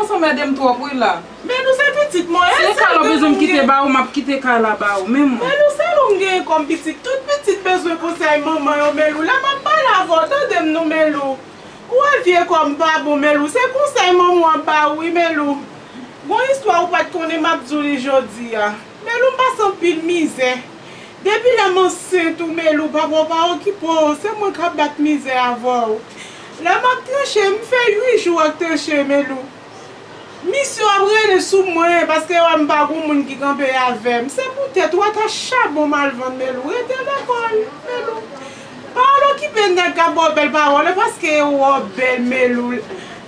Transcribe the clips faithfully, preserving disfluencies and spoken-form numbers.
Anmède m twòp wi la. Melou, se pitit mwen, e sèl de moun m gen. Si e kay la w bezwen m kite ba ou, m ap kite kay la ba ou, men mwen. Melou, sèl ou m genyen kòm pitit. Tout pitit bezwen konsèy manman yo, Melou. Lè m ap pale avè w, tande m non, Melou. Ou wè vye kò m pa bon, Melou. Se konsèy manman w ap ba ou, wi, Melou. Gon istwa ou pa t konnen, m ap di w li jodi a. Melou, m pase anpil mizè. Depi lè m ansent ou, Melou, papa w pa okipe w, se mwen k ap bat mizè avè w. Lè m ap tranche, m fè uit jou ak tranche, Melou. Misye ap rele sou mwen, paske yo wè m pa gon moun ki kanpe avè m. Se poutèt ou ata chabon m al vann, Melou. Rete lekòl, Melou. Pa al okipe nèg k ap ba w bèl pawòl, e paske yo wè w bèl, Melou.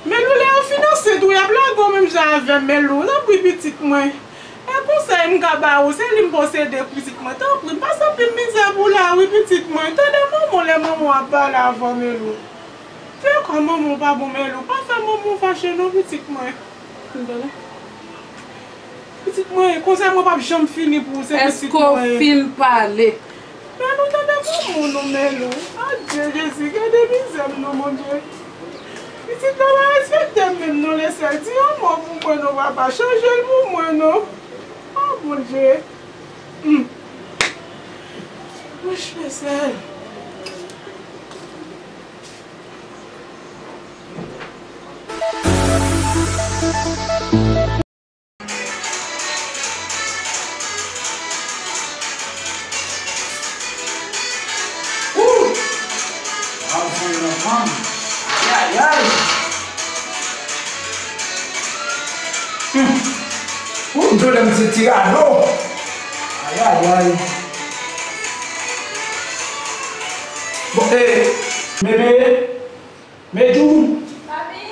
Melou, lè yo fin ansent ou, y ap lage w menm jan avè m, Melou. Tanpri, pitit mwen. E konsèy m ka ba ou, se li m posede, pitit mwen. Tanpri, m pase anpil mizè pou la, wi, pitit mwen. Tande manman w lè manman w ap pale avè w, Melou. Fè kò manman w pa bon, Melou. Pa fè manman w fache non, pitit mwen. Pitit mwen, konsèy mwen p ap janm fini pou ou, se pitit mwen. Èske w fin pale? Melou, tande manman w non, Melou. Adye Jezi, gade mizè m non, Bondye. Pitit la pa respekte m menm non, Lesèl. Di yon mo pou mwen non, papa. Chanje l pou mwen non. O Bondye. Hmm. Wouch, Lesèl. Woo! Ay, ay, ay! Hmm. Woo, m jwenn yon ti tirado! Ay, ay, ay! Bon, eh, bebe, Medjou! Papi!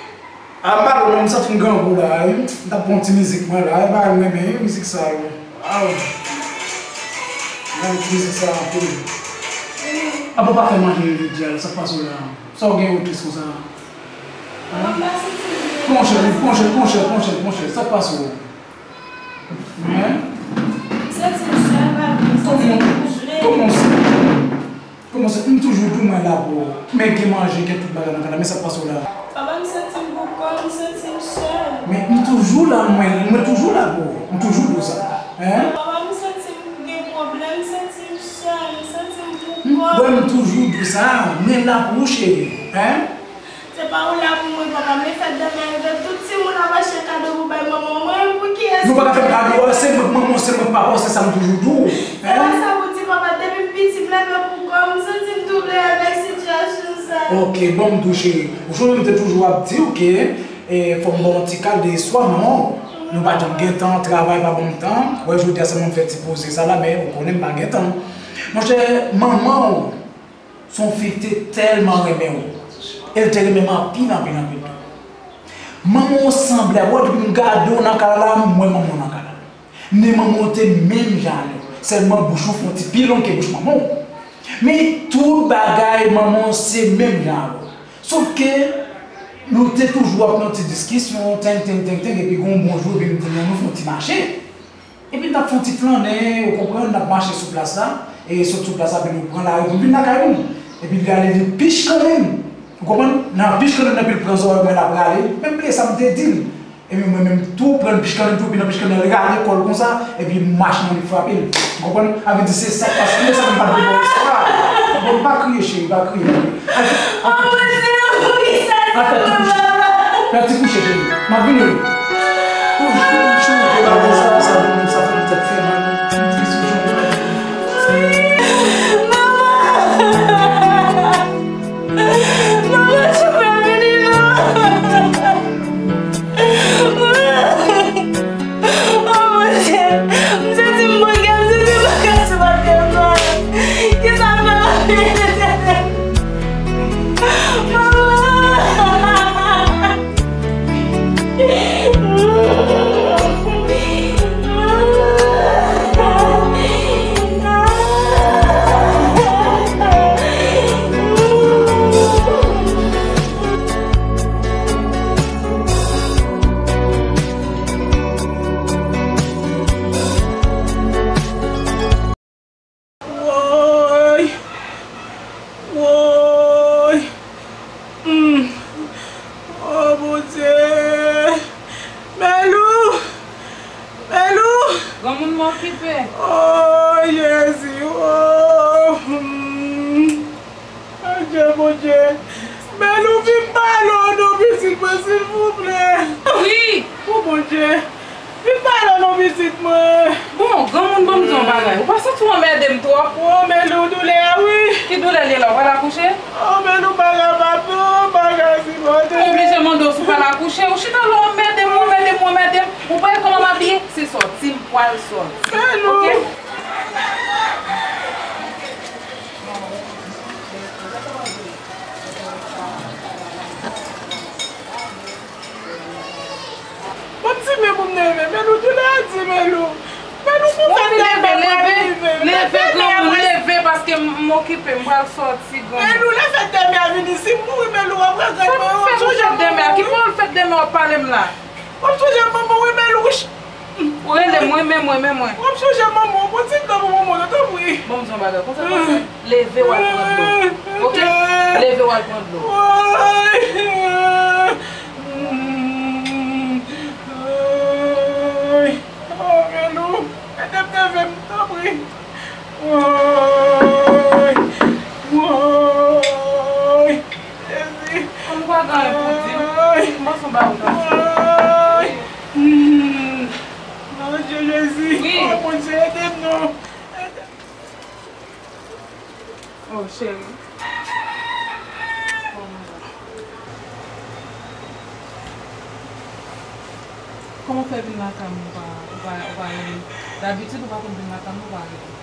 A, m pa konn, m santi m grangou la, wi. M t ap pran ti mizik mwen la, e bagay m renmen, wi, mizik sa yo. Waw! M renmen ti mizik sa anpil. Apa w pa fè manje jodi a, sa k pase w la? Sa w gen yo tris konsa? An? Pran chè, pran chè, pran chè, pran chè, pran chè, sa k pase w? Hein? M santi m sèl, papi, m santi m boule. Kòman, kòman sa? Kòman sa? M toujou di w mwen la pou ou. Men gen manje, gen tout bagay nan kay la. Men sa k pase w la? Papa, m santi m poukò, m santi m sèl. Men m toujou la, mwen, mwen toujou la pou ou. M toujou di w sa. Hein? Papa, m santi m gen pwoblèm, m santi m sèl, m santi m poukò. M kwè m toujou di w sa, mwen la pou ou, cheri. Hein? Se pa ou la pou mwen, papa, men fèt demen rive, tout timoun ap achte kado pou bay manman mwen, pou kiyès? Nou pa ka fè kado a, se mwen k manman w, se mwen k papa w, se sa m toujou di w. Se pa sa pou di, papa, depi m piti, m leve pou kò m, m santi m twouble avèk sitiyasyon sa. Ok, bon, m di w, cheri, ou sonje m te toujou ap di w ke, eh, fò m ba w yon ti kado espwa, manman w. Nou pa janm gen tan, travay pa ban m tan. Wè, jodi a sèlman m fè ti poze sa la, men ou konnen m pa gen tan. Monchè, manman w, se yon fi ki te tèlman renmen w. E l te renmen m anpil, anpil, anpil tou. Manman w sanble avè w, depi m gade w nan kay la, m wè manman w nan kay la. Men manman w te menm jan avè w. Sèlman bouch ou fè yon ti pi long ke bouch manman w. Men tout bagay manman w se menm jan avè w. Sof ke nou te toujou ap nan ti diskisyon, teng, teng, teng, teng, epi gen yon bon jou, epi m di, "Non, nou fè yon ti mache." Epi n t ap fè yon ti flannen, ou konprann, n ap mache sou plas la, e sot sou plas la, epi nou pran lari pou n vin lakay nou. Epi li ale, li pich kanmenm. Ou konprann? Nan pich kanmenm nan, epi l pran zòrèy mwen, l ap rale. Men m bliye sa m te di l. Epi mwen menm tou, pran l pich kanmenm tou, epi nan pich kanmenm nan, l rale kò l konsa, epi m mache nan li frape l. Ou konprann? Sa vle di se sa k pase. Men sa m pa t vle ba w istwa. Bon, pa kriye, cheri, pa kriye, pa kriye. Al fè, al fè ti kouche. Al fè ti kouche. Fè ti kouche, cheri. M ap vini, wi. Ouch, ouch, ouch, e pa bon sa, sa, sa fè m tèt fè mal. M tris, ouch, ouch. Manman! Manman, sou pa vini, non. Oh, Bondye, m santi m bouke, m santi m bouke sou papye m nan. Kisa m fè papye m nan? Manman! M okipe. Oh, Jezi, oh, hmm. Adye, Bondye. Melou, vin pale non pitit mwen, silvouplè. Wi. Oh, Bondye. Vin pale non pitit mwen. Bon, granmoun, ban m di yon bagay. Ou pa santi w anmède m twòp? Oh, Melou, doulè a, wi. Ki doulè li ye la? Ou pral akouche? Oh, Melou, pa kapab non, bagay si mande. Ou oblije mande w si w pral akouche. Ou chita la, w anmède m, w anmède m, w anmède m. Ou pa wè kòman m abiye? Se sòti m pral sòti. Melou. Oke? Bon, ti men pou m leve. Melou, doulè a di, Melou. Melou, pou fè leve, leve, leve, granmoun, leve, paske m, m okipe, m pral sòti, granmoun. Melou, lè fèt dèmen a vini, si m mouri, Melou, w ap regrèt mwen. Sa m fè pou fèt dèmen a? Ki pawòl fèt dèmen w ap pale m la? W ap sonje manman w, wi, Melou, wi. Ou rele m, renmen m, renmen mwen. W ap sonje manman w, pran ti tan pou manman w, tanpri. Bon, m di yon bagay, konsa, konsa. Leve, w al pran dlo. Oke? Leve, w al pran dlo. Woy! Woy! Oh, Melou, ede m leve m, tanpri. Woy! Woy! Jezi! Kòm ou pa gen anyen pou w di m, m panse w ba ou tanti. Woy! Hmm. Mon Dieu, Jezi! Wi. Oh, Bondye, ede m non! Ede m. Oh, cheri. Oh, my God. Kòman w fè vin lakay mwen, ou pa, ou pa, ou pa rele m? Dabitid, ou pa konn vin lakay mwen, ou pa rele m.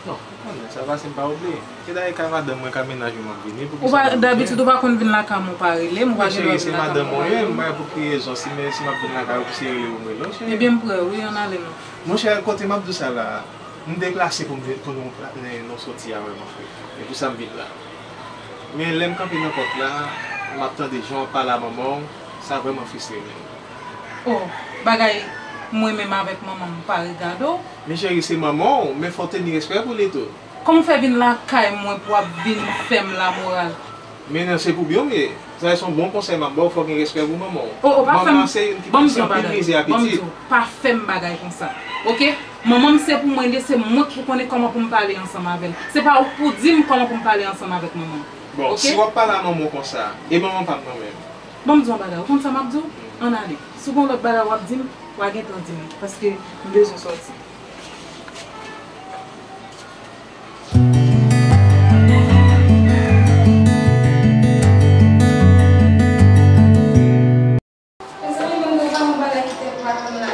Non, ou konnen, sa pase m pa oubliye. Se dayè kay madanm mwen, kay mennaj mwen m ap vini pou ki sa m pa vin. Dabitid, ou pa konn vin lakay mwen, ou pa rele m, ou pa gen dwa vin lakay mwen, ou pa rele m. Cheri, se madanm mwen, mwen pou ki rezon, si, men, si m ap vin lakay ou, pou se rele ou m rele w, cheri. Ebyen, m prè, wi, ann ale non. Monchè, kote m ap di w sa la, m deplase pou m vin, pou nou, nou soti a vrèman fre. E pou sa m vin la. Men lè m kanpe nan pòt la, m ap tande jan w ap pale a manman w, sa vrèman fristre m. Oh, bagay mwen menm avèk manman m pa regade w. Men cheri, se manman w, men fò w teni respè pou li tou. Kòman w fè vin lakay mwen pou w ap vin fè m lamoral? Men non, se pou byen w m ye. Sa se yon bon konsèy m ap ba w, fò w gen respè pou manman w. Oh, oh, pa fè m, manman se youn ki pase anpil mizè a pitit. Ban m di w, pa fè m bagay konsa. Oke? Manman m se pou mwen li ye, se mwen ki pou konnen kòman pou m pale ansanm avè l. Se pa ou k pou di m kòman pou m pale ansanm avèk manman m. Bon, oke? Si w ap pale a manman w konsa, e manman pa m nan menm. Ban m di w yon bagay, ou konn sa m ap di w? Ann ale. Si w gen yon lòt bagay w ap di m, w a gentan di m, paske m bezwen sòti. Mezanmi, ban m gade yon bagay ki te pran m la.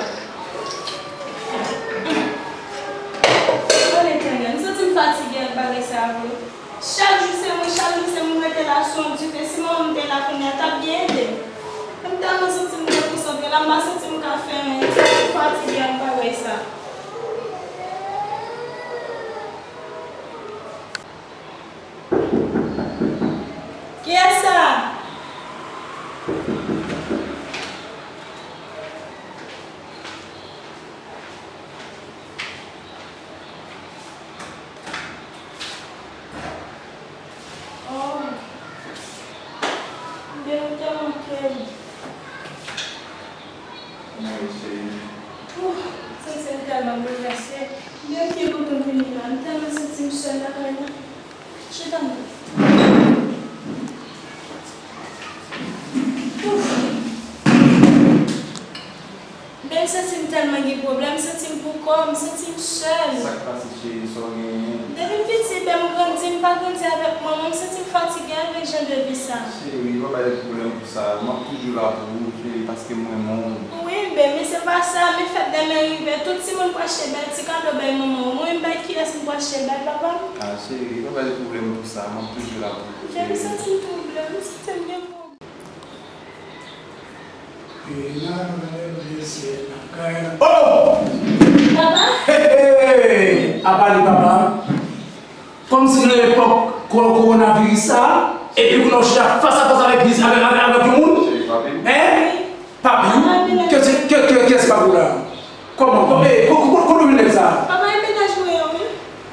Mwen etènèl, m santi m fatige ak bagay sa a vre. Chak jou se mwen, chak jou se mwen, mwen rete la sou yon dife. Si manman m te la kounye a, t ap byen ede m. M tèlman santi m dekonsantre la, m pa santi m ka fè anyen. M fatige ak bagay sa. Kiyès sa? Oh, m te, m te manke l. Kòman w ye, cheri? Ouh, m santi m tèlman boulvèse. M te kontan vini la. M tèlman santi m sèl lakay la. Chita non. Ouf. Men m santi m tèlman gen pwoblèm, m santi m pou kò m, m santi m sèl. Sa k pase, cheri? Sa w genyen? Depi m piti, ben m grandi, m pa grandi avèk manman, m santi m fatige avèk jan de vi sa. Cheri, pa bay pwoblèm pou sa. M ap toujou la pou ou, cheri, paske m renmen w. Wi, ben, men se pa sa, men fèt dèmen rive, tout timoun pou achte bèl ti kado bay manman w. Mwen menm, bay kiyès m pou achte l? Bay papa m? Ah, cheri, pa bay pwoblèm pou sa, m ap toujou la pou ou, cheri. Depi m santi m twouble, m santi m gen pwoblèm. Oh! Papa? Hey, hey! Apa li, papa? Kòmsi nan epòk ko-, kowonaviris sa, epi kounye a w chita fas a fas avèk, avèk, avèk, avèk yon moun? Hein? Papi w? Kiyès, kiyès, kiyès papi w la? Kòman? Kò-, eh, ko-, ko-, ko-, kote w jwenn nèg sa a? Papa, e mennaj mwen an, wi.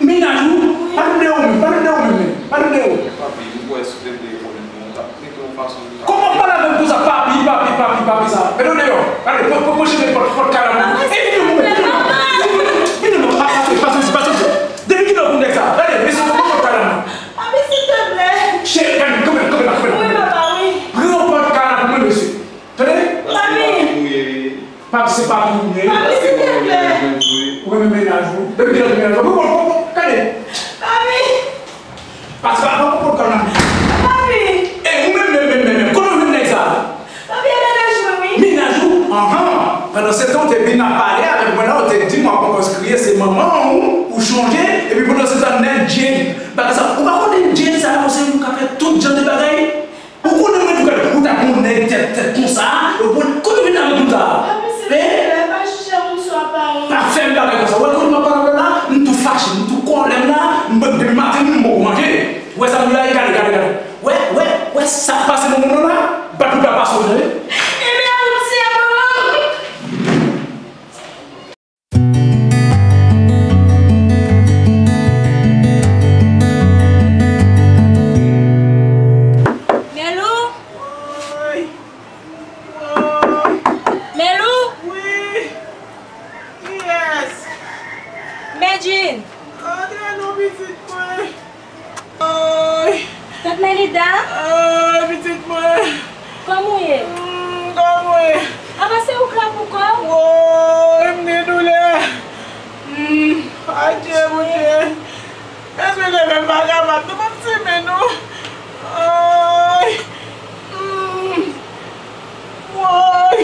Mennaj ou? Wi. Pale m de ou menm, pale m de ou menm, pale m de ou. Papi, m kwè si w te vle konnen m, w t ap trete yon fason. Kòman w pale avè m konsa, papi, papi, papi, papi sa? Mete w deyò. Gade, pran, pran, pran chita pòt, pòt kay la pou mwen. Papa, e vini ou menm, vini ou menm. Vini, vini. Papi, se pa pou mwen. Papi, silvouplè. Ou renmen mennaj ou? Depi kilè ou te mennaj ou? Bon, bon, bon, bon, gade. Papi. Papi, pa, pa, pa, pa, pa, pa. Papi. E ou menm, menm, menm, menm, menm. Kote ou jwenn nèg sa? Papi, e mennaj mwen, wi. Mennaj ou? Anhan. Pandan se tan, ou te vin ap pale avèk mwen la, ou te di m w ap ankò kriye, se manman ou, ou chonje, epi pandan se tan, nèg Jay, bagay sa, ou pa konnen Jay sa, se yon moun k ap fè tout jan de bagay? Ou konnen mwen tou, ou t ap yon nèg tèt, tèt konsa, ou konnen, kote w vin avèk moun sa? Papi, silvouplè, pa jije moun sou aparans. Pa fè m bagay konsa. Ou wè kote m ap pale avè w la, m tou fache, m tou kòlè m la, m, depi maten, m poko manje. Ou wè sa m di la, gade, gade, gade. Wè, wè, wè sa k pase nan moun nan la, bat pou pa pase w, tande? Ebyen, ou se manman m. Melou? Woy! Woy! Melou? Wi! Kiyès? Medjine! Antre non, pitit mwen! Ay! Tant Melida? Ay, pitit mwen! Kòman w ye? Mm, kòman w ye? Apa se ou k la poukò w? Woy, m gen doulè. Mm, adye, Bondye. Èske leve m pa kapab? Nou p ap simen, non. Ay! Mm. Woy!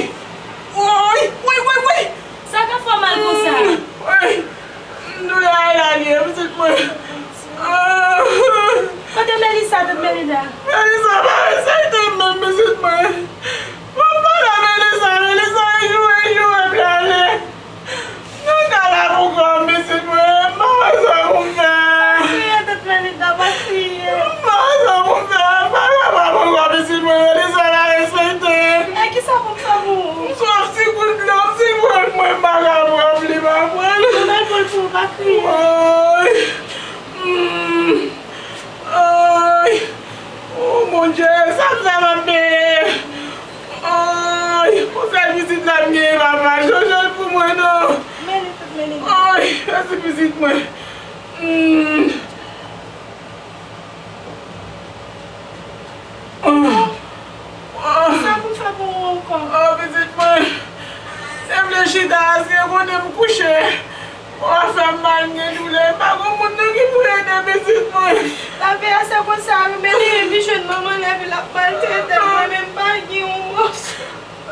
Woy! Woy, woy, woy! Sa k ap fè w mal konsa? Mm, woy! Doulè a la li ye, pitit mwen. Ah. Kote Melissa, tout Melida? Melissa pa respekte m menm, pitit mwen. Mwen pale Melissa, Melissa joure, joure, m prale. Mwen ka la pou kò m, pitit mwen. M pa wè sa pou m fè. Pa kriye, tout Melissa, pa kriye. M pa wè sa pou m fè. M pa kapab ankò, pitit mwen. Melissa pa respekte m. E kisa pou m fè pou ou? M sòf ti gout dlo, m ti pran l, mwen m pa ka pran l, li pa pran l. Mwen pran l pou l pou ou, pa kriye. Woy. Mm. Ay! O Bondye, sa m fè m ap peye? Ay! Yon sèl pitit la m genyen, papa. Chonje l pou mwen, non. Ay! Mèsi, pitit mwen. Mm. Ah. Sa pou m fè pou ou ankò? Oh, pitit mwen. Se vle chita, se konnen m kouche. Ou ap fè m mal, m gen doulè. M pa gon moun non ki pou ede pitit mwen. Lavi a se konsa wi, men li menm li jwenn manman l epi l ap maltrete l, mwen menm m pa gen yon mo.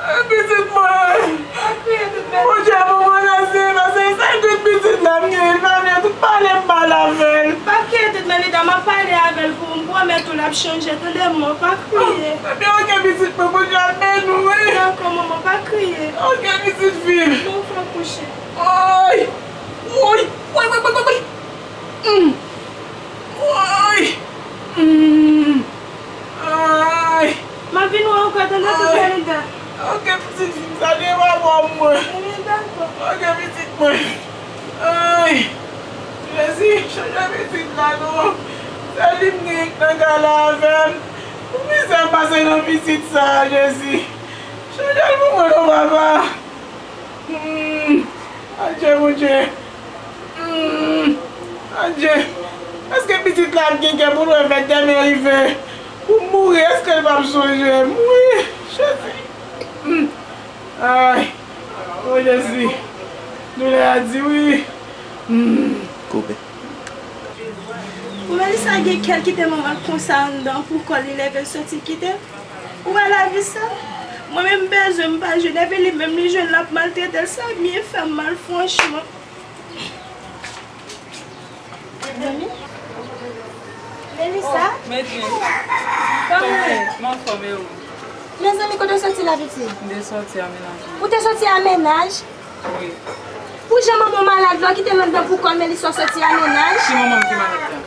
Eh, pitit mwen. Pa kriye, tout bèl. Bondye pou mwen mèsi, paske se tout pitit la m gen, li pa vle tout pale m mal avè l. Pa kriye, tout Melida, m ap pale avè l pou ou, m pwomèt ou l ap chanje, tande manman, pa kriye. Ebyen, oke, pitit mwen, Bondye ap beni w, wi. Dakò, manman, pa kriye. Oke, pitit fi. Bon, fè kouche. Ay! Woy! Woy, woy, woy, woy, woy! Mm. Woy! Mm. Ay! M ap vin wè w ankò, tande, tout Melida. Oke, pitit fi m, salye papa w mwen. Ebyen, dakò. Oke, pitit mwen. Ay! Jezi, chanje pitit la, non. Se li m gen k nan kay la avè m. Pou mizè m pase nan pitit sa, Jezi. Chanje l pou mwen, non, papa. Hmm. Adye, Bondye. Hmm. Adye. Èske pitit la ap gen kè pou l wè fèt dèmen rive? Pou m mouri, èske l p ap sonje m? Wi, Jezi. Hmm. Ay. O Jezi. Doulè a di wi. Hmm. Koupe. Pou Melissa gen kè l kite manman l konsa anndan pou kò l, li leve l soti kite l. Ou wè lavi sa? Mwen menm m bezwen, m pa jwenn, epi li menm li jwenn, l ap maltrete l, sa byen fè m mal franchman. Melissa? Oh, Medjine. Kòman w ye? M anfòm, e ou? Mezanmi, kote w soti la, pitit? M te soti a mennaj. Ou te soti a mennaj? Wi. Pou jan manman w malad la, w kite l anndan pou kò l, Melissa, w soti a mennaj? Ki manman m ki malad la?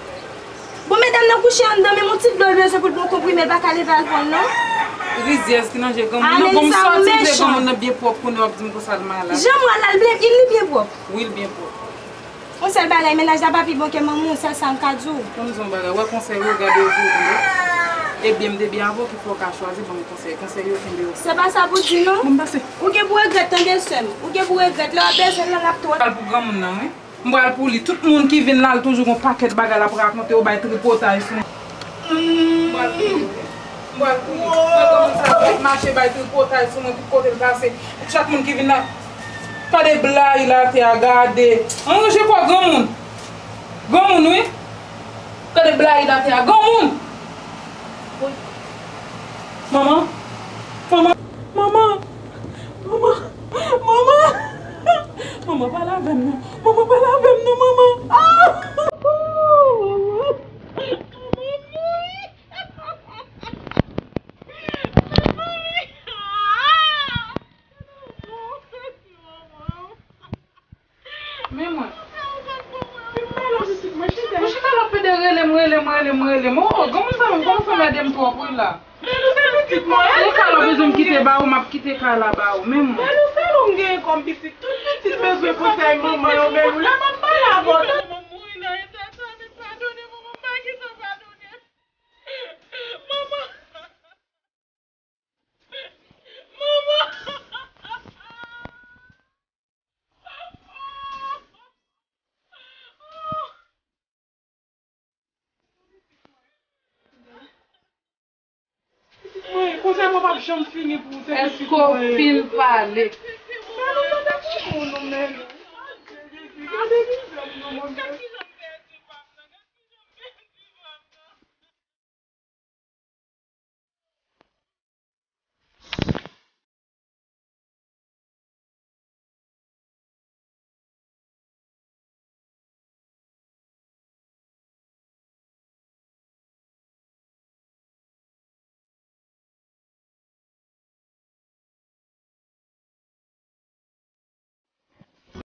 Bon, medam nan kouche anndan, menm yon ti dlo l bezwen pou l pran konprime, l pa ka leve al pran l, non? Rizyèz ki nan je granmoun nan. Bon, m sòti vle granmoun nan byen pwòp, kounye w ap di m konsa l malad. Jan m wè l la, l byen, li byen pwòp. Wi, l byen pwòp. Yon sèl bagay, mennaj la pa pi bon ke manman w, sèl sa m ka di w. Ban m di w yon bagay, wè konsèy yo, gade yo pou ou tande. Ebyen, m te byen avè w ki fè w ka chwazi ban m konsèy. Konsèy yo kenbe yo. Se pa sa pou di non. Ban m pase. Ou gen pou regrèt tande sè m. Ou gen pou regrèt lè w ap bezwen l lan l ap twò. Al pou granmoun nan, wi. M pral pou li. Tout moun ki vin la, l toujou gon pakèt bagay l ap rakonte, yo bay tripotaj sou mwen. M pral pou li. Mwen pral touye. Mwen granmoun sa ap mache bay tripotay sou mwen tout kote l pase. Chak moun ki vin la. Gade blayi l atè a, gade. An ranje kò granmoun. Granmoun, wi. Gade blayi l atè a, granmoun. Manman. Manman. Manman. Manman. Manman. Manman, pale avè m non. Manman, pale avè m non, manman. Ah! Manman. Men mwen. Mwen chita la pede rele m, rele m, rele m, rele m. Oh, granmoun sa menm kòmanse anmède m twòp wi la. Li ka lò bezwen m kite ba ou, m ap kite kay la ba ou. Men mwen. Tout pitit bezwen konsèy manman yo, men ou la m ap pale avè w. Manman mouri nan eta sa, men padone, manman, m pa gentan padone. Manman! Manman! Mwen, konsa mwen p ap janm fini pou ou, se pitit mwen. Èske w fin pale? Mèlou, gade timoun ou, Mèlou. Gade mizè m non, mwen, Mèlou.